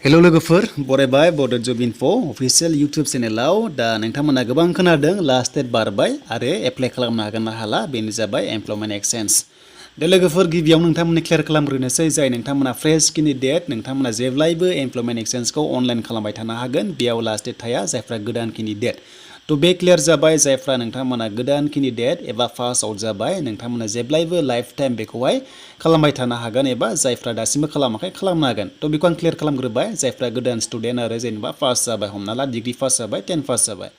hello लोगोफोर बरायबाय बड जब enough' official YouTube चेनेलाव दा नोंथांमोना गोबां खोनादों लास्ट डेट बारबाय आरो एप्लाइ खालामनो हागोन ना हाला बेनो जाबाय एमप्लयमेन्ट एक्सचेन्ज दा लोगोफोर गिबियाव नोंथांमोननि क्लियार खालामग्रोनोसै जाय नोंथांमोना फ्रेश केन्डिडेट नोंथांमोना जेब्लायबो एमप्लयमेन्ट एक्सचेन्जखौ अनलाइन खालामबाय थानो हागोन बेयाव लास्ट डेट थाया जायफ्रा गोदान केन्डिडेट तो बे क्लियार जाबाय जायफ्रा नोंथांमोना गोदान केन्डिडेट एबा पास आउट जाबाय नोंथांमोना जेब्लायबो लाइफ टाइम बेखौहाय खालामबाय थानो हागोन एबा जायफ्रा दासिमबो खालामाखै खालामनो हागोन तो बेखौ आं क्लियार खालामग्रोबाय जायफ्रा गोदान स्टुडेन्ट आरो जेनेबा पास जाबाय हमना ला डिग्री पास जाबाय 10 पास जाबाय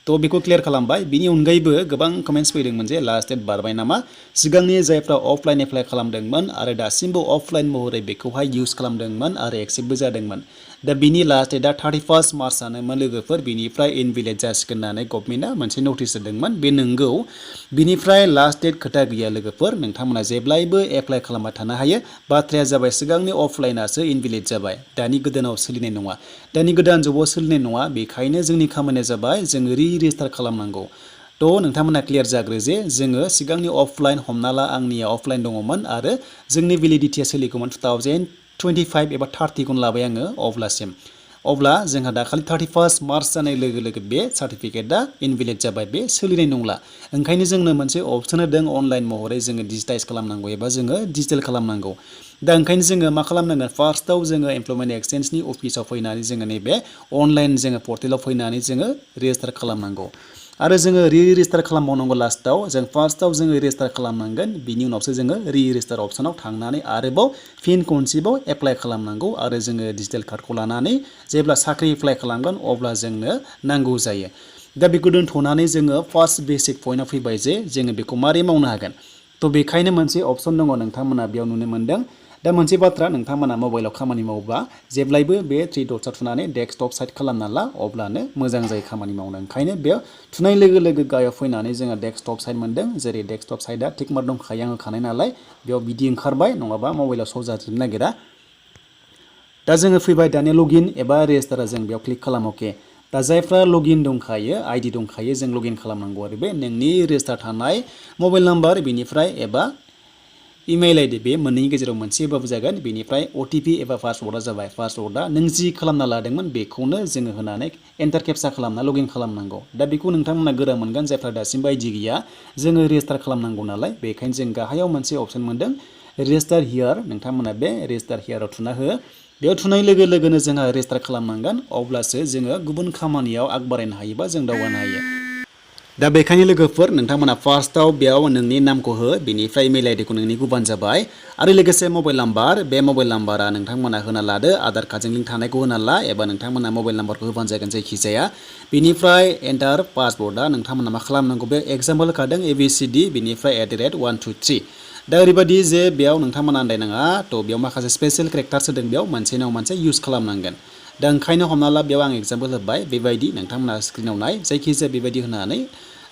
तो बेखौ क्लियार खालामबाय बिनि अनगायैबो गोबां कमेन्ट्स फैदोंमोन जे लास्ट डेट बारबाय नामा सिगांनि जायफ्रा अफलाइन एप्लाइ खालामदोंमोन आरो दासिमबो अफलाइन महरै बेखौहाय इउज खालामदोंमोन आरो एक्सेप्टबो जादोंमोन दा बिनि लास्ट डेटआ 31 मार्चआनोमोन लोगोफोर बिनिफ्राय इनभेलिड जासिगोन होननानै गभर्नमेन्टआ मोनसे नटिस होदोंमोन बे नंगौ बिनिफ्राय लास्ट डेट खोथा गैया लोगोफोर नोंथांमोना जेब्लायबो एप्लाइ खालामबाय थानो हायो बाथ्राया जाबाय सिगांनि अफलाइनासो इनभेलिड जाबाय दानि गोदानाव सोलिनाय नङा दानि गोदान जबाव सोलिनाय नङा बेखायनो जोंनि खामानिया जाबाय जों रेजिस्टार खालामनांगौ तो नोंथांमोना क्लियार जाग्रो जे जोङो सिगांनि अफलाइन हमना ला आंनिया अफलाइन दङमोन आरो जोंनि भेलिडिटिया सोलिगौमोन 2025 एबा 30 खौनो लाबाय आङो अब्लासिम अब्ला जोंहा दाखालि 31 मार्च जानाय लोगो लोगो बे सार्टिफिकेटआ इनभेलिड जाबाय बे सोलिनाय नंला ओंखायनो जोंनो मोनसे अप्शन होदों अनलाइन महरै जोङो डिजिटाइज खालामनांगौ एबा जोङो डिजिटेल खालामनांगौ दा ओंखायनो जोङो मा खालामनांगोन फार्स्टआव जोङो एमप्लयमेन्ट एक्सचेन्जनि अफिसाव फैनानै जोङो नैबे अनलाइन जोङो पर्टेलाव फैनानै जोङो रेजिस्टार खालामनांगौ आरो जोङो रेजिस्टार खालामबावनांगौ लास्टआव जों फार्स्टआव जोङो रेजिस्टार खालामनांगोन बिनि उनावसो जोङो रेजिस्टार अपसनाव थांनानै आरोबाव फिन खनसेबाव एप्लाइ खालामनांगौ आरो जोङो डिजिटेल कार्डखौ लानानै जेब्ला साख्रि एप्लाइ खालामगोन अब्ला जोंनो नांगौ जायो दा बेखौ दोनथ'नानै जोङो फार्स्ट बेसिक पइन्टआव फैबाय जे जोङो बेखौ मारै मावनो हागोन थ' बेखायनो मोनसे अपसन दङ नोंथांमोना बेयाव नुनो मोन्दों दा मोनसे बाथ्रा नोंथांमोना मबाइलाव खामानि मावोब्ला जेब्लायबो बे 3 डट्सआव थुनानै डेस्कटप साइड खालामना ला अब्लानो मोजां जायो खामानि मावनो ओंखायनो बेयाव थुनाय लोगो लोगो गाहायाव फैनानै जोङो डेस्कटप साइड मोन्दों जेरै डेस्कटप साइडआ टिक मार्क दंखायो आं होखानाय नालाय बेयाव बिदि ओंखारबाय नङाबा मबाइलाव श' जाजोबनो नागिरा दा जोङो फैबाय दानिया लगइन एबा रेजिस्टारा जों बेयाव क्लिक खालाम अके दा जायफ्रा लगइन दंखायो आइडि दंखायो जों लगइन खालामनांगौ आरो बे नोंनि रेजिस्टार थानाय मबाइल नाम्बार बेनिफ्राय एबा इमेल आइडि बे मोननैनि गेजेराव मोनसेबाबो जागोन बेनिफ्राय अटिपि एबा पासवर्डआ जाबाय पासवर्डआ नों जि खालामना लादोंमोन बेखौनो जोङो होनानै एन्टार केपचा खालामना लगइन खालामनांगौ दा बेखौ नोंथांमोना गोरा मोनगोन जायफ्रा दासिमबो आइडि गैया जोङो रेजिस्टार खालामनांगौ नालाय बेखायनो जों गाहायाव मोनसे अपसन मोन्दों रेजिस्टार हियार नोंथांमोना बे रेजिस्टार हियाराव थुना हो बेयाव थुनाय लोगो लोगोनो जोंहा रेजिस्टार खालामनांगोन अब्लासो जोङो गुबुन खामानियाव आग बारायनो हायोबा जों दावगानो हायो दा बेखायनो लोगोफोर नोंथांमोना फार्स्टआव बेयाव नोंनि नामखौ हो बेनिफ्राय इमेल आइडिखौ नोंनि गुबान जाबाय आरो लोगोसे मबाइल नाम्बार बे मबाइल नाम्बारा नोंथांमोना होना लादो आधार कार्डजों लिंक थानायखौ होना ला एबा नोंथांमोना मबाइल नाम्बारखौ होबानो जागोन जायखिजाया बेनिफ्राय एन्टार पासवर्डआ नोंथांमोना मा खालामनांगौ बे एग्जाम्पल होखादों ABCD बेनिफ्राय @123 दा ओरैबायदि जे बेयाव नोंथांमोना आन्दायनाङा थ' बेयाव माखासे स्पेशेल केरेक्टार्स होदों बेयाव मोनसेनि उनाव मोनसे इउज खालामनांगोन दा ओंखायनो हमना ला बेयाव आं एग्जाम्पल होबाय बेबायदि नोंथांमोना स्क्रिनाव नाय जायखिजाया बेबायदि होनानै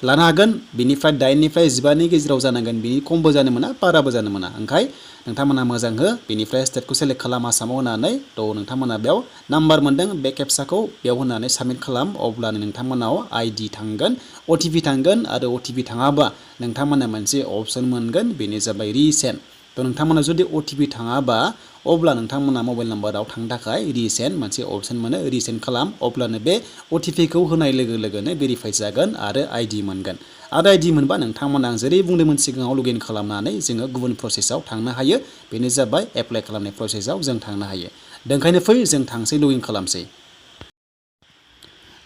लानो हागोन बिनिफ्राय 8 निफ्राय 15 नि गेजेराव जानांगोन बिनि खमबो जानो मोना बाराबो जानो मोना ओंखाय नोंथांमोना मोजां हो बिनिफ्राय स्टेटखौ सेलेक्ट खालाम आसामाव होनानै थ' नोंथांमोना बेयाव नाम्बार मोन्दों बे केपचाखौ बेयाव होनानै साबमिट खालाम अब्लानो नोंथांमोनाव आइडि थांगोन अटिपि थांगोन आरो अटिपि थाङाबा नोंथांमोना मोनसे अपसन मोनगोन बेनो जाबाय रिसेन्ड थ' नोंथांमोना जुदि अटिपि थाङाबा अब्ला नोंथांमोना मबाइल नाम्बाराव थांनो थाखाय रिसेन्ड मोनसे अपसन मोनो रिसेन्ड खालाम अब्लानो बे अटिपिखौ होनाय लोगो लोगोनो भेरिफाइ जागोन आरो आइडि मोनगोन आरो आइडि मोनबा नोंथांमोना आं जेरै बुंदोंमोन सिगाङाव लगइन खालामनानै जोङो गुबुन प्रसेसआव थांनो हायो बेनो जाबाय एप्लाइ खालामनाय प्रसेसआव जों थांनो हायो ओंखायनो फै जों थांसै लगइन खालामसै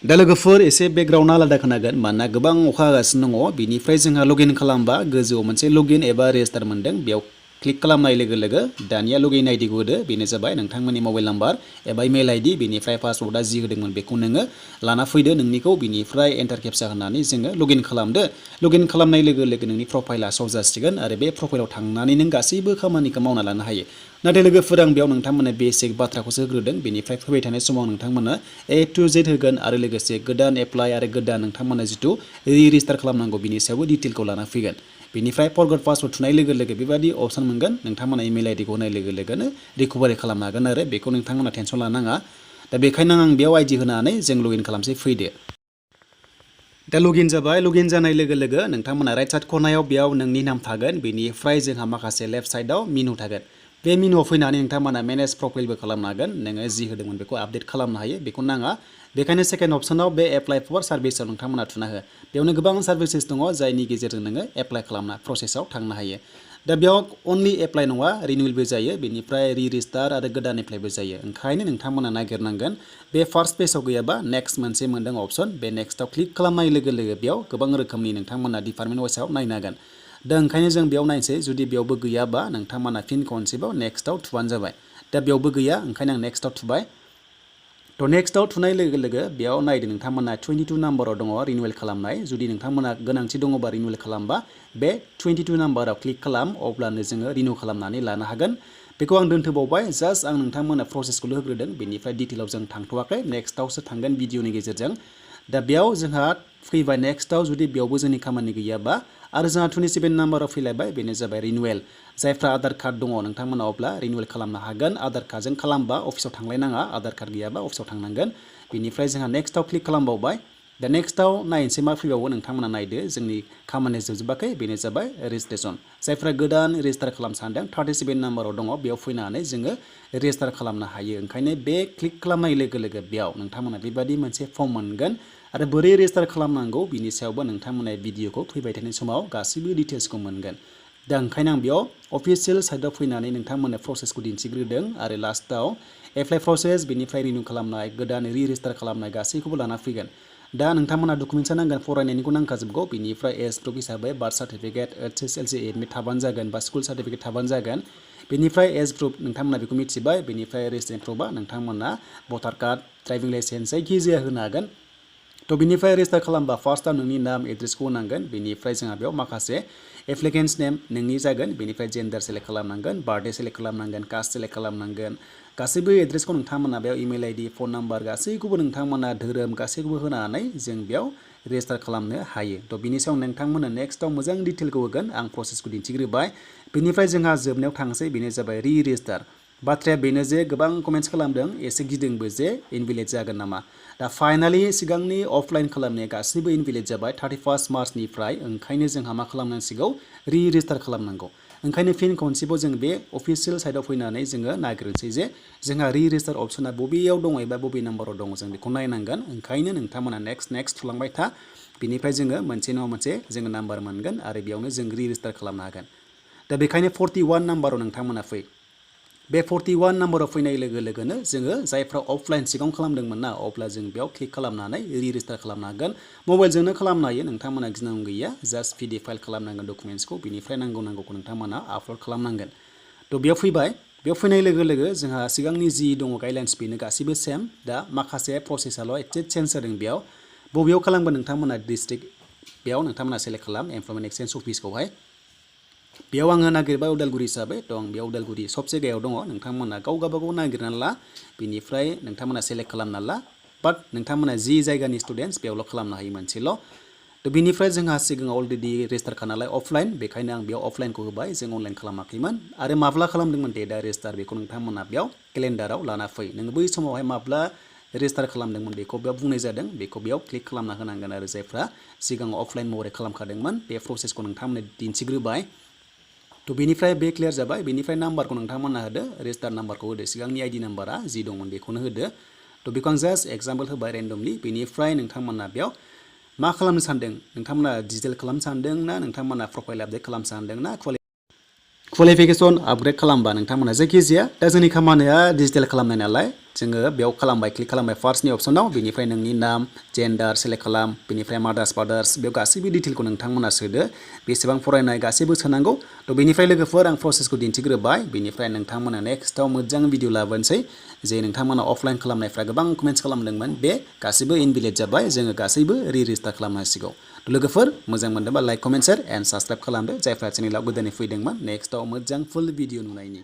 दा लोगोफोर एसे बेकग्राउन्डआ आलादा खोनागोन मानोना गोबां अखा हागासिनो दङ बिनिफ्राय जोंहा लगइन खालामबा गोजौआव मोनसे लगइन एबा रेजिस्टार मोन्दों बेयाव क्लिक खालामनाय लोगो लोगो दानिया लगइन आइडिखौ होदो बेनो जाबाय नोंथांमोननि मबाइल नाम्बार एबा इमेल आइडि बेनिफ्राय पासवर्डआ जि होदोंमोन बेखौ नोङो लाना फैदो नोंनिखौ बिनिफ्राय एन्टार केपचा होनानै जोङो लगइन खालामदो लगइन खालामनाय लोगो लोगो नोंनि प्रफाइला श' जासिगोन आरो बे प्रफाइलाव थांनानै नों गासैबो खामानिखौ मावना लानो हायो नाथाय लोगोफोर आं बेयाव नोंथांमोननो बेसिक बाथ्राखौसो होग्रोदों बेनिफ्राय फैबाय थानाय समाव नोंथांमोननो A to Z होगोन आरो लोगोसे गोदान एप्लाइ आरो गोदान नोंथांमोननो जिथु रेजिस्टार खालामनांगौ बिनि सायावबो डिटेलखौ लाना फैगोन बेनिफ्राय फरगट पासवर्ड थुनाय लोगो लोगो बेबायदि अपसन मोनगोन नोंथांमोना इमेल आइडिखौ होनाय लोगो लोगोनो रिकभारि खालामनो हागोन आरो बेखौ नोंथांमोना टेनसन लानाङा दा बेखायनो आं बेयाव आइडि होनानै जों लगइन खालामसै फैदो दा लगइन जाबाय लगइन जानाय लोगो लोगो नोंथांमोना राइट साइड खनायाव बेयाव नोंनि नाम थागोन बेनिफ्राय जोंहा माखासे लेफ्ट साइडआव मेनु थागोन बे मेनुआव फैनानै नोंथांमोना मेनेज प्रफाइलबो खालामनो हागोन नोङो जि होदोंमोन बेखौ आपडेट खालामनो हायो बेखौ नाङा बेखायनो सेकेन्ड अपसनाव बे एप्लाइ फर सार्भिसआव नोंथांमोना थुना हो बेयावनो गोबां सार्भिसेस दङ जायनि गेजेरजों नोङो एप्लाइ खालामना प्रसेसआव थांनो हायो दा बेयाव अनलि एप्लाइ नङा रिनिउवेलबो जायो बेनिफ्राय रिरेजिस्टार आरो गोदान एप्लाइबो जायो ओंखायनो नोंथांमोना नागिरनांगोन बे फार्स्ट पेजआव गैयाबा नेक्स्ट मोनसे मोनदों अपसन बे नेक्स्टआव क्लिक खालामनाय लोगो लोगो बेयाव गोबां रोखोमनि नोंथांमोना डिपार्टमेन्ट वाइसआव नायनो हागोन दा ओंखायनो जों बेयाव नायनोसै जुदि बेयावबो गैयाबा नोंथांमोना फिन खनसेबाव नेक्स्टआव थुबानो जाबाय दा बेयावबो गैया ओंखायनो आं नेक्स्टआव थुबाय थ' नेक्स्टआव थुनाय लोगो लोगो बेयाव नायदो नोंथांमोना 22 नाम्बाराव दङ रिनिउवेल खालामनाय जुदि नोंथांमोना गोनांथि दङबा रिनिउवेल खालामबा बे 22 नाम्बाराव क्लिक खालाम अब्लानो जोङो रिनिउ खालामनानै लानो हागोन बेखौ आं दोनथ'बावबाय जास्ट आं नोंथांमोना प्रसेसखौल' होग्रोदों बेनिफ्राय डिटेलाव जों थांथ'वाखै नेक्स्टआवसो थांगोन भिडिअनि गेजेरजों दा बेयाव जोंहा फैबाय नेक्स्टआव जुदि बेयावबो जोंनि खामानि गैयाबा आरो जोंहा 27 नाम्बाराव फैलायबाय बेनो जाबाय रिनिउवेल जायफ्रा आधार कार्ड दङ नोंथांमोना अब्ला रिनिउवेल खालामनो हागोन आधार कार्डजों खालामबा अफिसाव थांलायनाङा आधार कार्ड गैयाबा अफिसाव थांनांगोन बेनिफ्राय जोंहा नेक्स्टआव क्लिक खालामबावबाय दा नेक्स्टआव नायनोसै मा फैबावो नोंथांमोना नायदो जोंनि खामानिया जोबजोबाखै बेनो जाबाय रेजिस्ट्रेसन जायफ्रा गोदान रेजिस्टार खालामनो सानदों 37 नाम्बाराव दङ बेयाव फैनानै जोङो रेजिस्टार खालामनो हायो ओंखायनो बे क्लिक खालामनाय लोगो लोगो बेयाव नोंथांमोना बेबायदि मोनसे फर्म मोनगोन आरो बोरै रेजिस्टार खालामनांगौ बिनि सायावबो नोंथांमोना भिडिअखौ फैबाय थानाय समाव गासैबो डिटेल्सखौ मोनगोन दा ओंखायनो आं बेयाव अफिसियेल साइटआव फैनानै नोंथांमोननो प्रसेसखौ दिन्थिग्रोदों आरो लास्टआव एप्लाइ प्रसेस बेनिफ्राय रिनिउ खालामनाय गोदान रेजिस्टार खालामनाय गासैखौबो लाना फैगोन दा नोंथांमोना डकुमेन्टसा नांगोन फरायनायनिखौ नांखाजोबगौ बेनिफ्राय एज प्रुफ हिसाबै बार्थ सार्टिफिकेट HSLC एडमिट थाबानो जागोन बा स्कुल सार्टिफिकेट थाबानो जागोन बेनिफ्राय एज प्रुफ नोंथांमोना बेखौ मिथिबाय बेनिफ्राय रेजिडेन्ट प्रुफआ नोंथांमोना भटार कार्ड ड्राइभिं लाइसेन्स जायखिजाया होनो हागोन थ' बिनिफ्राय रेजिस्टार खालामबा फार्स्टआव नोंनि नाम एड्रेसखौ होनांगोन बेनिफ्राय जोंहा बेयाव माखासे एप्लिकेन्ट्स नेम नोंनि जागोन बेनिफ्राय जेन्डार सेलेक्ट खालामनांगोन बार्थडे सेलेक्ट खालामनांगोन कास्ट सेलेक्ट खालामनांगोन गासैबो एड्रेसखौ नोंथांमोना बेयाव इमेल आइडि फन नाम्बार गासैखौबो नोंथांमोना धोरोम गासैखौबो होनानै जों बेयाव रेजिस्टार खालामनो हायो थ' बिनि सायाव नोंथांमोना नेक्स्टआव मोजां डिटेलखौ होगोन आं प्रसेसखौ दिन्थिग्रोबाय बेनिफ्राय जोंहा जोबनायाव थांसै बेनो जाबाय रेजिस्टार बाथ्राया बेनो जे गोबां कमेन्ट्स खालामदों एसे गिदोंबो जे इनभेलिड जागोन नामा दा फाइनालि सिगांनि अफलाइन खालामनाया गासैबो इनभेलिड जाबाय 31 मार्चनिफ्राय ओंखायनो जोंहा मा खालामनांसिगौ रेजिस्टार खालामनांगौ ओंखायनो फिन खनसेबाव जों बे अफिसियेल साइटआव फैनानै जोङो नागिरनोसै जे जोंहा रेजिस्टार अपसना बबेयाव दङ एबा बबे नाम्बाराव दङ जों बेखौ नायनांगोन ओंखायनो नोंथांमोना नेक्स्ट थुलांबाय था बिनिफ्राय जोङो मोनसे नङा मोनसे जोङो नाम्बार मोनगोन आरो बेयावनो जों रेजिस्टार खालामनो हागोन दा बेखायनो 41 नाम्बाराव नोंथांमोना फै बे 41 नाम्बाराव फैनाय लोगो लोगोनो जोङो जायफ्रा अफलाइन सिगाङाव खालामदोंमोन ना अब्ला जों बेयाव क्लिक खालामनानै रेजिस्टार खालामनो हागोन मबाइलजोंनो खालामनो हायो नोंथांमोना गिनांगौ गैया जास्ट PDF फाइल खालामनांगोन डकुमेन्ट्सखौ बिनिफ्राय नांगौखौ नोंथांमोना आपल'ड खालामनांगोन थ' बेयाव फैबाय बेयाव फैनाय लोगो लोगो जोंहा सिगांनि जि दङ गाइडलाइन्स बेनो गासैबो सेम दा माखासे प्रसेसाल' एसे चेन्ज जादों बेयाव बबेयाव खालामगोन नोंथांमोना डिस्ट्रिक्ट बेयाव नोंथांमोना सेलेक्ट खालाम एमप्लयमेन्ट एक्सचेन्ज अफिसखौहाय बेयाव आङो नागिरबाय उदालगुरि हिसाबै थ' आं बेयाव उदालगुरि सब जायगायाव दङ नोंथांमोना गावगाबागाव नागिरनानै ला बिनिफ्राय नोंथांमोना सेलेक्ट खालामना ला बाट नोंथांमोना जि जायगानि स्टुडेन्टस बेयावल' खालामनो हायो मोनसेल' थ' बिनिफ्राय जोंहा सिगाङाव अलरेडि रेजिस्टार नालाय अफलाइन बेखायनो आं बेयाव अफलाइनखौ होबाय जों अनलाइन खालामाखैमोन आरो माब्ला खालामदोंमोन डेटआ रेजिस्टार बेखौ नोंथांमोना बेयाव केलेन्डाराव लाना फै नोङो बै समावहाय माब्ला रेजिस्टार खालामदोंमोन बेखौ बेयाव बुंनाय जादों बेखौ बेयाव क्लिक खालामना होनांगोन आरो जायफ्रा सिगाङाव अफलाइन महरै खालामखादोंमोन बे प्रसेसखौ नोंथांमोननो दिन्थिग्रोबाय थ' बेनिफ्राय बे क्लियार जाबाय बेनिफ्राय नाम्बारखौ नोंथांमोना होदो रेजिस्टार नाम्बारखौ होदो सिगांनि आइडि नाम्बारा जि दंमोन बेखौनो होदो थ' बेखौ आं जास्ट एग्जाम्पल होबाय रेन्डमलि बेनिफ्राय नोंथांमोना बेयाव मा खालामनो सानदों नोंथांमोना डिजिटेल खालामनो सानदों ना नोंथांमोना प्रफाइल आपडेट खालामनो सानदों ना क्वालिफिकेसन आपग्रेड खालामबा नोंथांमोना जायखिजाया दा जोंनि खामानिया डिजिटेल खालामनाय नालाय जोङो बेयाव खालामबाय क्लिक खालामबाय फार्स्टनि अपसनाव बेनिफ्राय नोंनि नाम जेन्डार सेलेक्ट खालाम बेनिफ्राय मादार्स फादार्स बेयाव गासैबो डिटेलखौ नोंथांमोना सोदो बेसेबां फरायनाय गासैबो सोनांगौ थ' बेनिफ्राय लोगोफोर आं प्रसेसखौ दिन्थिग्रोबाय बेनिफ्राय नोंथांमोना नेक्स्टआव मोजां भिडिअ लाबोनोसै जे नोंथांमोना अफलाइन खालामनायफ्रा गोबां कमेन्ट्स खालामदोंमोन बे गासैबो इनभेलिड जाबाय जोङो गासैबो रेजिस्टार खालामनांसिगौ लोगोफोर मोजां मोनदोंबा like comment share and subscribe खालामदो जायफ्रा चेनेलाव गोदानै फैदोंमोन नेक्स्टआव मोजां फुल भिडिअ नुनायनि